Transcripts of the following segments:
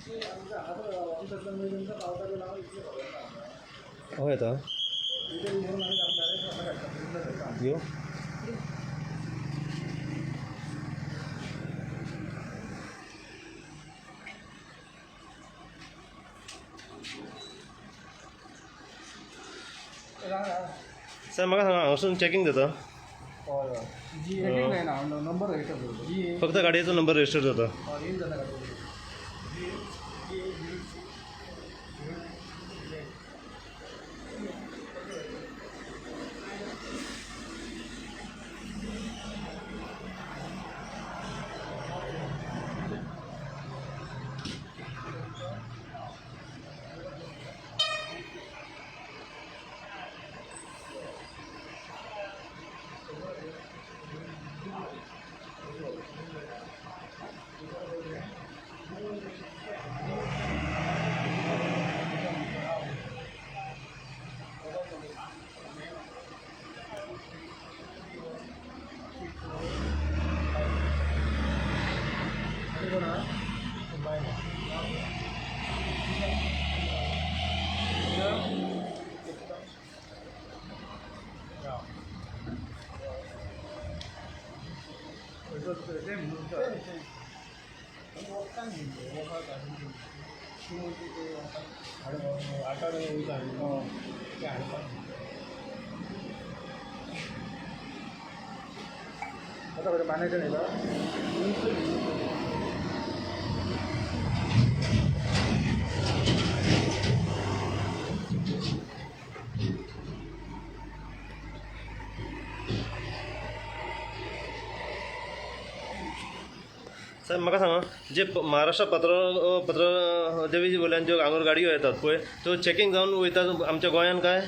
हय येता यो. साहेब म्हाका सांगा हांगासून चॅकिंग जाता? नंबर रजिस्टर करतो. फक्त गाडयेचो नंबर रजिस्टर जाता. आता मॅनेजर साहेब म्हाका सांगा जे महाराष्ट्र पत्र पत्र देवी वयल्यान ज्यो हांगा गाडयो येतात पळय त्यो चॅकिंग जावन वयता आमच्या गोंयान काय?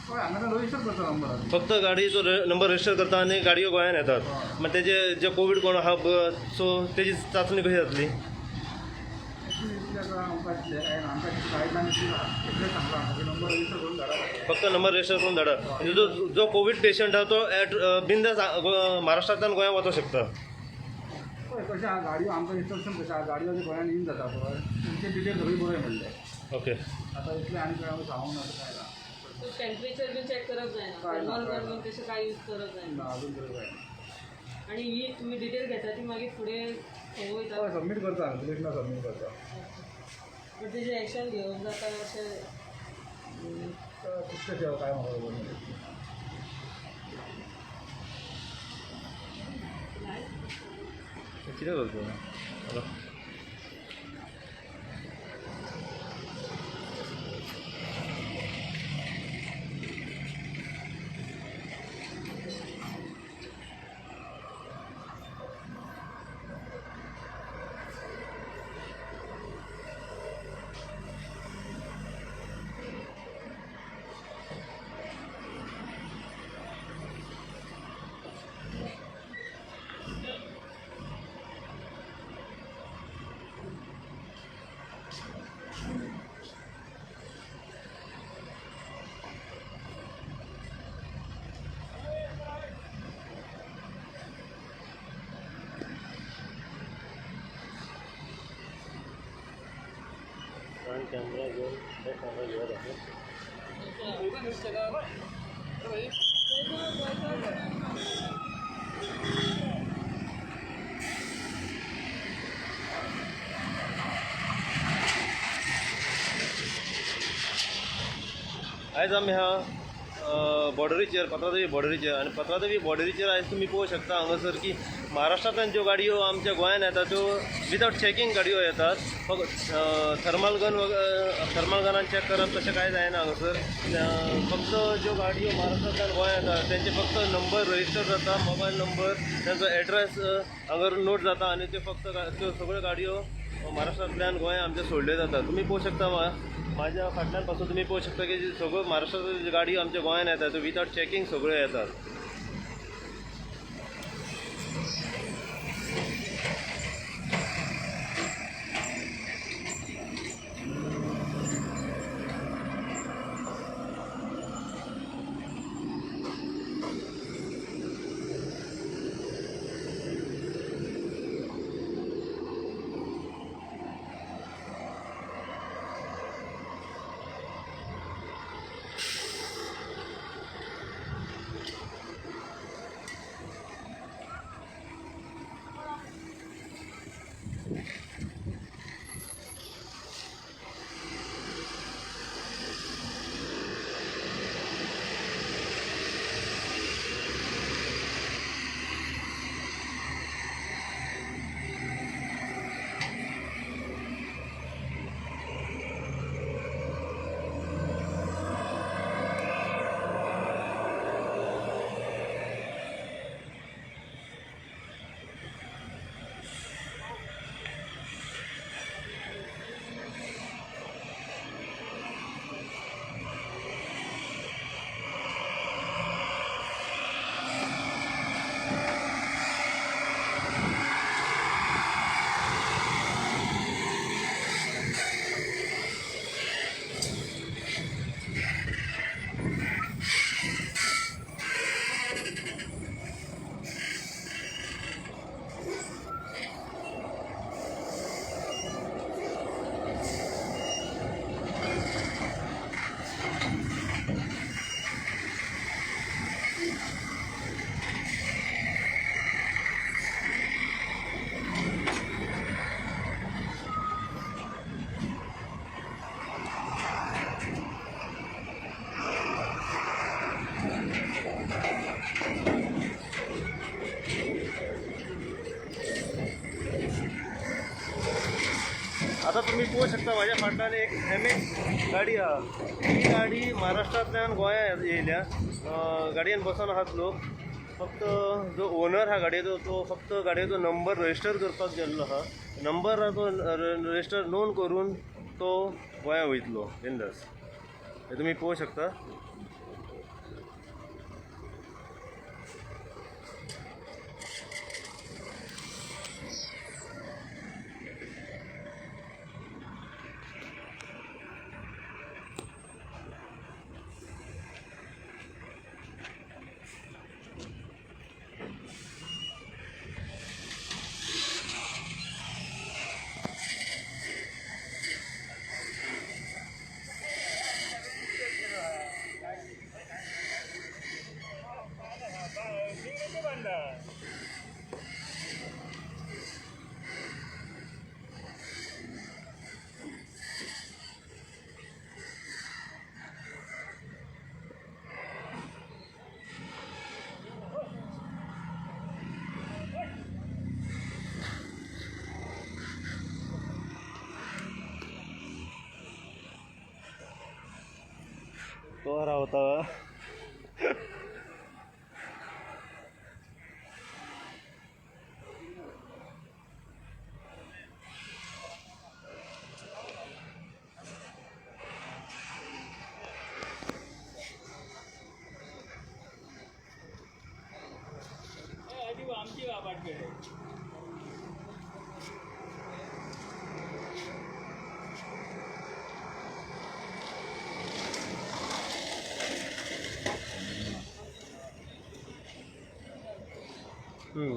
रजिस्टर करता नंबर, फक्त गाडयेचो नंबर रजिस्टर करता आनी गाडयो गोंयान येतात. मागीर तेजे जे कोवीड कोण आहा सो तेजी चांचणी कशी जातली? फक्त नंबर रजिस्टर करून धाडा. म्हणजे जो जो कोवीड पेशंट आहा तो एट बिंदास महाराष्ट्रांतल्यान गोंयांत वचोंक शकता. पळय कशें आहा गाडयो आमकां इन्स्ट्रक्शन कशें आहा गाडयो जे गोंयान इन जाता पळय तेंचे डिटेल सगळी बरोय म्हणले. ओके. आतां इतलें आनी काय आमकां सांगूंक ना काय ना. टेम्परेचर बी चॅक करप जायना, थर्मल गन तशें काय यूज करप जायना ना अजून तरी काय ना. आनी ही तुमी डिटेल घेता ती मागीर फुडें खंय वयता? हय सबमीट करता, पुलिसना सबमीट करता. बट तेजें एक्शन घेवप जाता अशें कितलें काय म्हाका खबर ना. कितें करता? फ्रंट कॅमेरा घेवन बॅक कॅमेरा घेवप आसा. आयज आमी ह्या बॉर्डरीचेर, पत्रादेवी बॉर्डरीचेर, आनी पत्रादेवी बॉर्डरीचेर आयज तुमी पळोवंक शकता हांगासर की महाराष्ट्रांतल्यान ज्यो गाडयो आमच्या गोंयान येतात त्यो विदावट चॅकिंग गाडयो येतात. फक्त थर्मल गन थर्मल गनान चॅक करप तशें कांय जायना हांगासर. फक्त ज्यो गाडयो महाराष्ट्रांतल्यान गोंयांत येतात तेंचे फक्त नंबर रजिस्टर जाता, मोबायल नंबर, तेंचो एड्रेस हांगार नोट जाता आनी त्यो फक्त त्यो सगळ्यो गाडयो महाराष्ट्रांतल्यान गोंयांत आमच्या सोडल्यो जातात. तुमी पळोवंक शकता माझ्या फाटल्यान पासून तुमी पळोवंक शकता की सगळ्यो महाराष्ट्रांतल्यो गाडयो आमच्या गोंयांत येतात त्यो विदावट चॅकिंग सगळ्यो येतात. आता तुमी पळोवंक शकता म्हाज्या फाटल्यान एक एम एक्स गाडी आहा. ही गाडी महाराष्ट्रांतल्यान गोंया येयल्या. गाडयेन बसून आहात लोक. फक्त जो ओनर आहा गाडयेचो तो फक्त गाडयेचो नंबर रजिस्टर करपाक गेल्लो आहा. नंबर आहा तो रजिस्टर नोंद करून तो गोंया वयतलो बिंदास. हे तुमी पळोवंक शकता. तो रावता.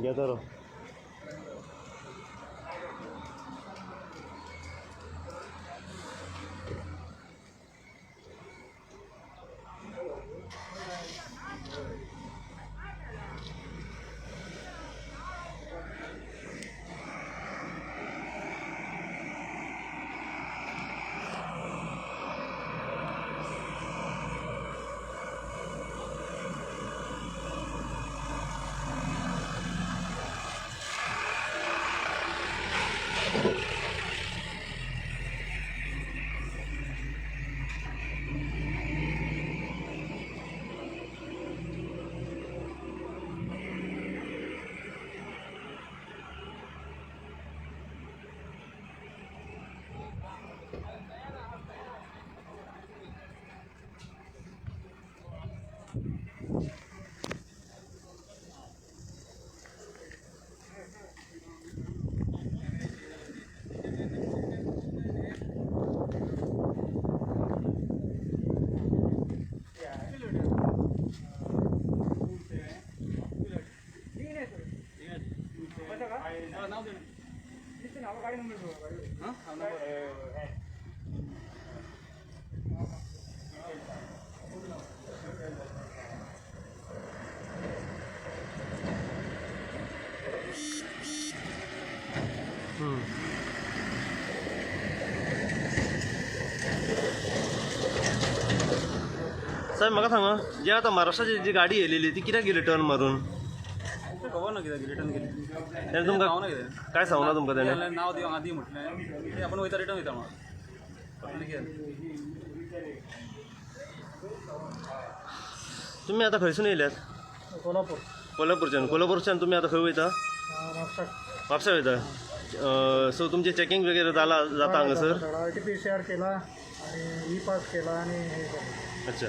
घेता राव. साहेब, म्हाका सांगा, जे आतां महाराष्ट्राची जी गाडी येयलेली ती कित्याक गेली टर्न मारून? खबर ना कित्याक रिटर्न केली. तेणें तुमकां सांगना कितें. काय सांगना तुमकां तेणें? नांव दी हांगा दी म्हटलें, ते आपूण वयता, रिटर्न वयता म्हणून. आनी कितें? तुमी आतां खंयसून येयल्यात? कोल्हापूर. कोल्हापूरच्यान. कोल्हापूरच्यान तुमी आतां खंय वयता? म्हापसा. म्हापसा वयता. सो तुमचें चॅकिंग वगैरे जाला, जाता हांगासर? RTPCR केला आणि ई पास केला आणि हे केलं. अच्छा.